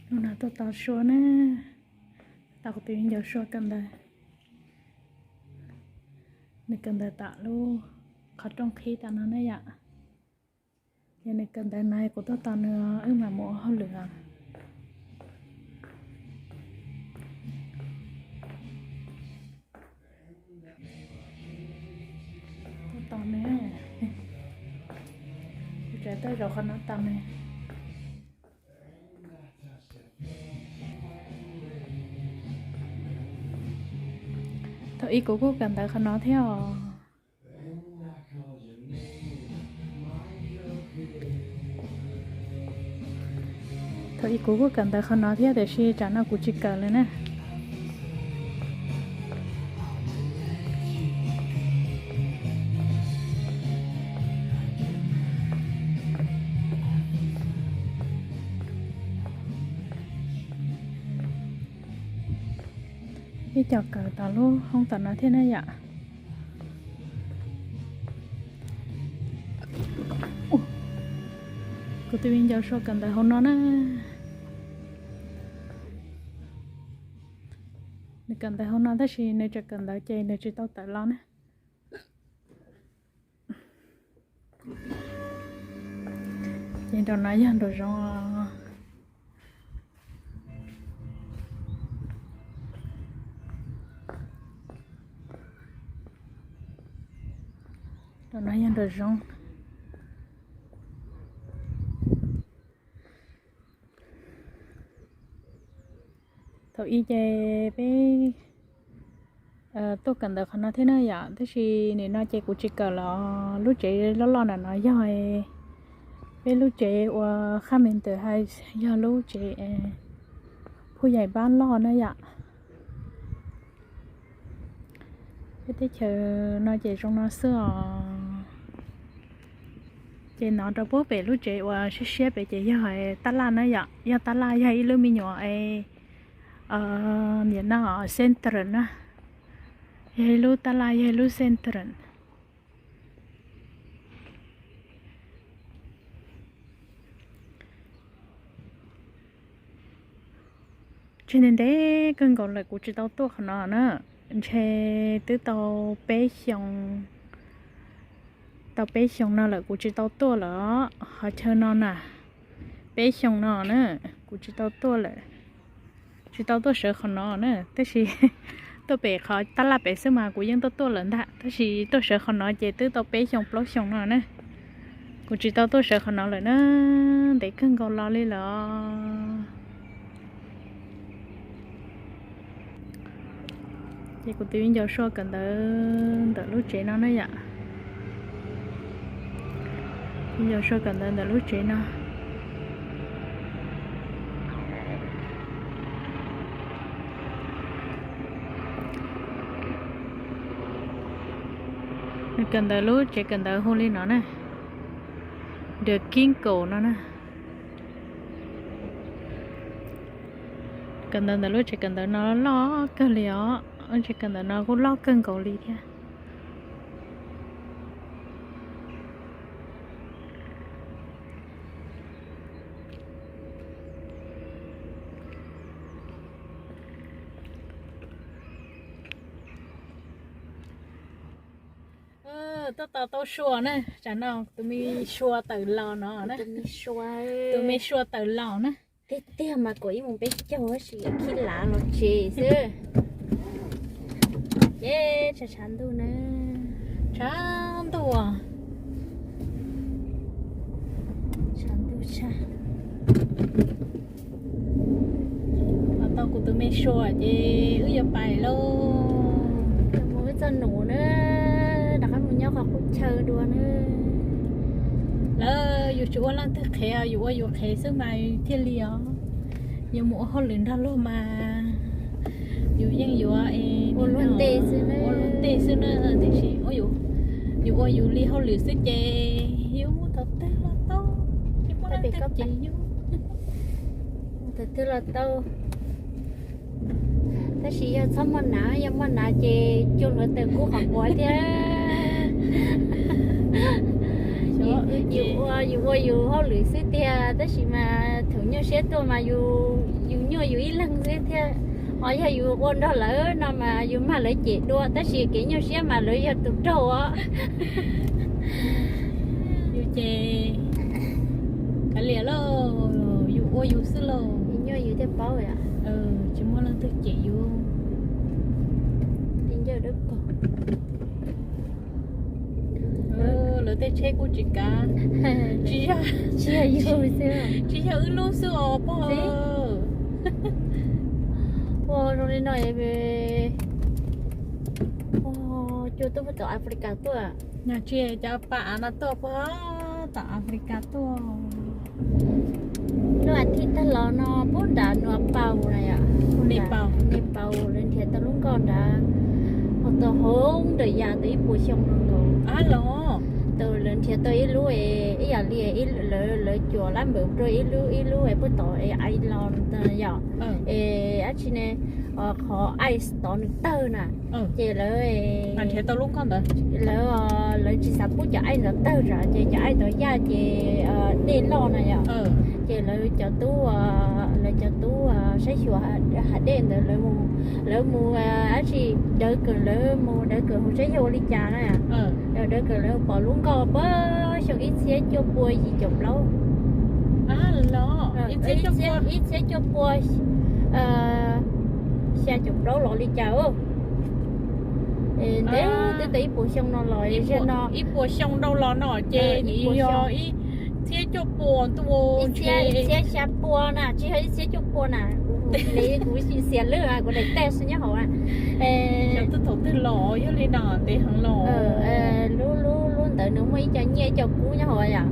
Hnub no tuaj tos Sua na, tos kuv tus viv ncaus Sua kawm ntawv. Nws kawm ntawv tom lub qhov rooj qhib tom no na yom. Ces nws kawm ntawv no kuv tuaj tos nws, wb mam mus ua hauj lwm os. Tuaj tos nws, kuv tseem tuaj zaum qhov no tos nws. Thaum ub kuv kuj kawm ntawv qhov no thiab os. Thaum ub kuv kuj kawm ntawv qhov no thiab tiam sis tsam no kuv tsis kawm lawm na. Peb cov kawm tom lub hoob tom no thiab na yom. Kuv tus viv ncaus Sua kawm ntawv hauv no na. Nws kawm ntawv hauv no tab sis nws tseem kawm ntawv ces nws tsis tau tawm los na. Ces nraum no yog nraum zoov. Nraum no yog nraum zoov. Thaum ub ces peb tuaj kawm ntawv qhov no thiab na yom, tab sis nim no ces kuv tsis kawm los lub tsev loj loj nram no yog peb lub tsev ua khab me ntawm hais, yog lub tsev phuj yaim pab loj na yom. Peb teb chaws no ces zoo no xwb os. Ces no rau puag pem lub tsev uas siab siab pem ces yog tab laj na yom, yog tab laj, yog ib lub me nyuam es nim no central na, yog ib lub tab laj, yog ib lub central. Ntshe ntev ntev kawg nkaus lawm kuv tsis tau tuaj qhov no na. Ntshe twb tau peb xyoo, tau peb xyoo no lawm kuv tsis tau tuaj lawm qhov chaw no na. Peb xyoo no na, kuv tsis tau tuaj lawm. Tsis tau tuaj sawv qhov no na, tab sis tuaj pem qhov tab laj pem xwb mas kuv yeej tuaj tuaj lawm ntag, tab sis tuaj sawv qhov no ces twb tau peb xyoo plaub xyoo no na. Kuv tsis tau tuaj sawv qhov no lawm na, ntev kawg nkaus los li lawm. Ces kuv tus viv ncaus Sua kawm ntawv ntawm lub tsev no na yom. Viv ncaus Sua kawm ntawv ntawm lub tsev no. Nws kawm ntawv lub tsev kawm ntawv hu li no na, The Kingo no na. Kawm ntawv ntawm lub tsev kawm ntawv no loj kawg li os, lub tsev kawm ntawv no kuj loj kawg nkaus li thiab. Tuaj tos tau Sua na, tsam no tus me Sua tawm los no na. Tus me Sua tawm los na. Tiag tiag mas kaum ib moos peb caug tab sis khib lav los tsev xwb. Ces tshav tshav ntuj na, tshav ntuj, tshav ntuj tshaj. Los tau kuv tus me Sua ces wb yuav pais lauj. Mus wb txoj num na, rov qab mus nyob qhov qub chaw dua na. Lawv yus tsis ua leej twg qhev, yus ua yus qhev xwb mas thiaj li os. Yus mus ua hauj lwm nrog luag mas yus yeej yuav ua luag ntej xwb na, tiam sis yus ua yus li hauj lwm xwb ces yus mus thaum twg los tau, thaum twg los tau. Tab sis yog txhob muaj nav, yog muaj nav ces cuag luav taws kub qhov quav thiab. Yus ua yus hauj lwm xwb tiag, tab sis mas Thaum nyuaj siab tuaj mas yus, yus nyuaj yus ib leeg xwb thiab, ho yog yus ua nrog lawv no mas yus mag lawv cem dua, tab sis kev nyuaj siab mas lawv yog tus raug os. Yus ces kav liam lauj, yus ua yus xwb lauj. Yus nyuaj yus thiaj paub. Tsis muaj leej twg cem yus. Lawv tej tsheb kuj tsis kav, tsis yog, tsis yog yus xwb, tsis yog wb lub xwb os pog. Ua zoo li no, ua cua tuaj puag tom Africa tuaj. Nyog tsis cov pas av no tuaj puag tom Africa tuaj. Lub as thiv tag los no puag nram Nua Pau na yom, Nepal, lawv nrhiav tau lub nkoj nrad, ho tau hoob ntawm yas tau ib puas xyoo no nkaus. Tau lawv nrhiav tau ib lub, ib yam li lawv, lawv cuam lab npawm rau ib lub ib lub puag tom island yom, es dab tsi ne, qhov ice tod nws tawg na, ces lawv, lawv, lawv tsis xav pub cov ice ntawd tawg zam ces cov ice ntawd yaj ces dej loj na yom, ces lawv cov tub, lawv cov tub saib xyuas hav dej ntawd lawv mus, dab tsi, dawv kawm, lawv mus dawv kawm mus saib yog ua li cas na, dawv kawm lawv pom lub nkoj puag xyoo ib txhiab cuaj pua yim caum plaub, ib txhiab cuaj pua xya caum plaub los li cas. Ntev twb tau ib puas xyoo no los, ib puas xyoo dhau los no ces nws yog ib txhiab cuaj pua ntuj, ib txhiab xya pua na, tsis yog ib txhiab cuaj pua na. Kuv xiam lwj, kuv daim teb xwb nyob hauv. Xyov twb thaum twg los yog li no ntev heev los. Lub, lub, lub ntawd nws muaj ib co nyiaj ib co kub nyob hauv yom.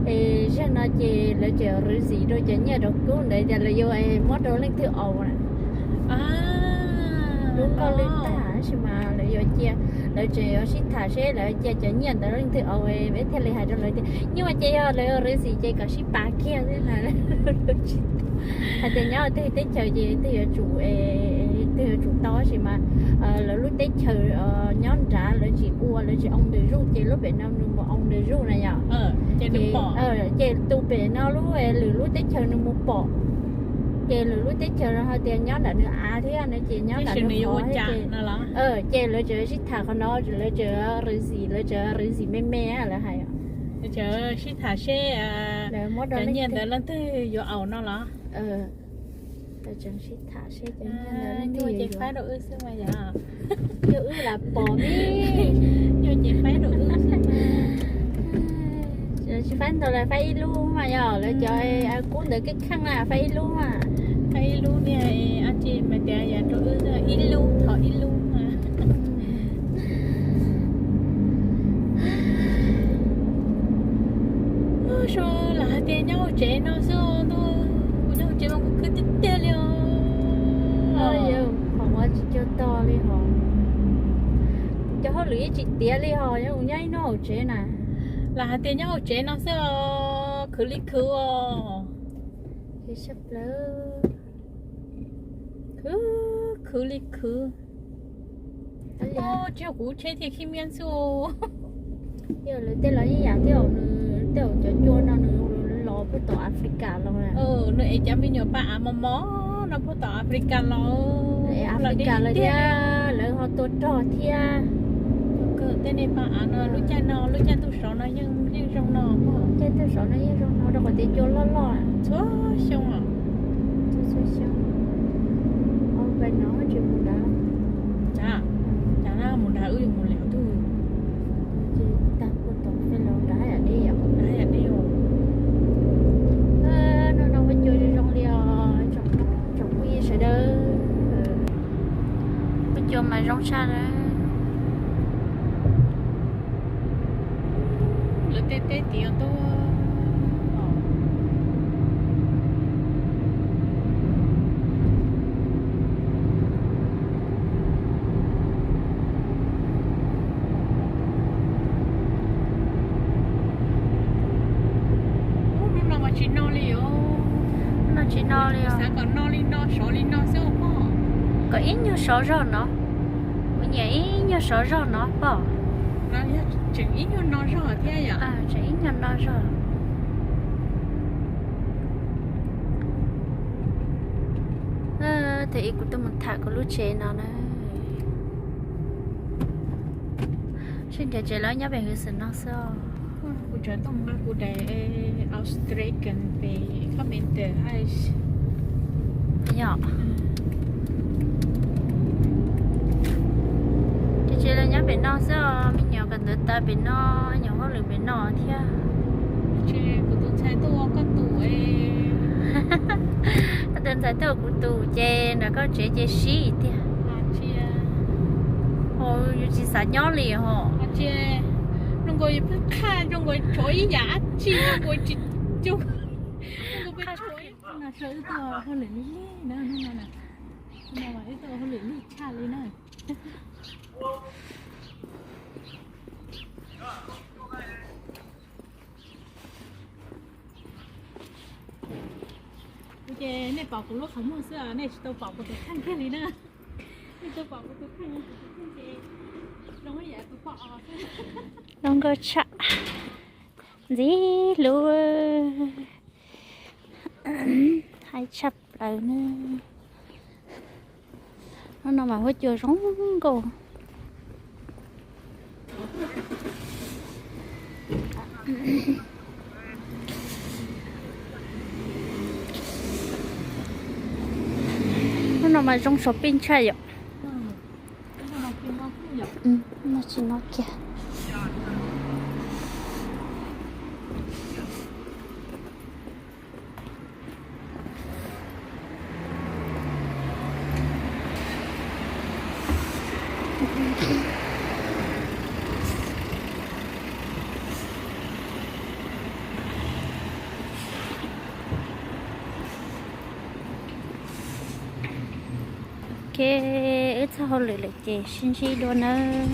Es zaum no ces lawv tseem rwv xim rau cov nyiaj rau kub ntawd tias lawv yuav muab rau leej twg aus na. Lub nkoj lwj tag tab sis mas lawv yuav cia, lawv tseem yuav sib tham seb lawv cia cov nyiaj ntawd leej twg aus, peb thiaj li hais rau lawv tias nyuaj ces yog lawv rwv xim ces kom sib pav kiag xwb na. Hais tias nyob twg teb chaws ces twg yuav tsum, twg yuav tsum tau tab sis mas lawv lub teb chaws nyob nrad lawv tsis ua, lawv tsis oo ntawm zuj ces lub pem no nws mus oo ntawm zuj na yom. Ces tus pem no lub, lwm lub teb chaws nws mus pom, ces lwm lub teb chaws no hais tias nyob nram nws av thiab no ces nyob nram nws qhov thiab ces, ces lawv tseem sib tham qhov no, lawv tseem rwv xim, lawv tseem rwv xim me me lawv hais. Lawv tseem sib tham seb cov nyiaj ntawd leej twg yuav aus no los. Lawv tseem sib tham seb cov nyiaj ntawd leej twg yuav faib rau wb xwb mas yog. Yog wb lam pom ne. Nyuaj ces faib rau wb xwb. Tsis faib ntau, lawv faib ib lub mas yog lawv cov kub ntawd kheej kheej na, faib ib lub mas. Faib ib lub niag, ab tsi mas tias yog rau wb ib lub thov ib lub mas. Ua, lam hais tias nyob hauv tsev no xwb ntuj, kuv nyob hauv tsev mas kuv khwv tiag tiag li os. Qhov uas tsis cuag tog li hos, cov hauj lwm yeej tsis tiav li hos, yog kuv nyob ib hnub hauv tsev na. Lam hais tias nyob hauv tsev no xwb os, khwv li khwv os. Khwv, khwv li khwv. Tsis yog kuv tsheb thiaj khib miab xwb. Yog lawv tej los ib yam thiab, nws tej cov cua no nws los puag tom Africa los. Nws es cov me nyuam paj av mos mos no puag tom Africa los. Africa lawv thiab, lawv ho tua rog thiab. Tej nej paj av no lub caij no, lub caij ntuj sov no yeej, yeej zoo no. Caij ntuj sov no yeej zoo no rau qhov tias cua loj loj txhua xyoo. Txhua xyoo. Pais no tsis mus nrad. Cas, cas na mus nrad wb yuav mus lawm tug. Ces tag puag tom peb los nrad yam deb yom. Nrad yam deb os. Hnub no muaj cua zoo zoo li os tsoom phooj ywg sawv daws. Muaj cua mas zoo tshaj na. Lawv tej teb tid tuaj. Hnub no mas tsis no li os. Hnub no tsis no li os. Xav kom no li no, sov li no xwb os pog. Kom ib nyuag sov zog no. Kuv nyiam ib nyuag sov zog no pog. Tseem ib nyuag no zog thiab yom. Tseem ib nyuag no zog. Thaum ub kuv tuaj mus tham kuv lub tsev no na. Sib nrhiav tsev lawm nyob pem hwv xwm no xwb os. Kuv tseem tuaj mus nqa kuv daim Australian pem Carpenter Heights. Yog. Ces tsev lawv nyob pem no xwb os, me nyuam kawm ntawv tas pem no, nyuam hauj lwm pem no thiab. Ces kuv tus ntxhais tuaj ua koj tus. Koj tus ntxhais tuaj ua kuv tus ces nram koj tsev ces sib tiag. Ua yus tsis xav nyob li hos. Zoo nkaus yus pheej qhaj, zoo nkaus tshuav ib yam dab tsi, zoo nkaus tsis, zoo nkaus pheej tshuav. Hnub no wb tuaj hauj lwm lig lig na, hnub no na, hnub no mas wb tuaj hauj lwm lig tshaj li na. Kuv ces nej pom kuv lub qhov muag xwb, nej tsis tau pom kuv tus kheej kiag li na. Nej tau pom kuv tus kheej, kuv tus kheej ces zoo ib yam tus poj os xwb. Zoo nkauj tshaj, ntxim hlub, haib tshaj plaws na. Hnub no mas huab cua zoo nkauj. Hnub no mas zoo shopping tshaj yom. No tsis no kiag. Ok, wb txog hauj lwm lawm ces sib ntsib dua nawb.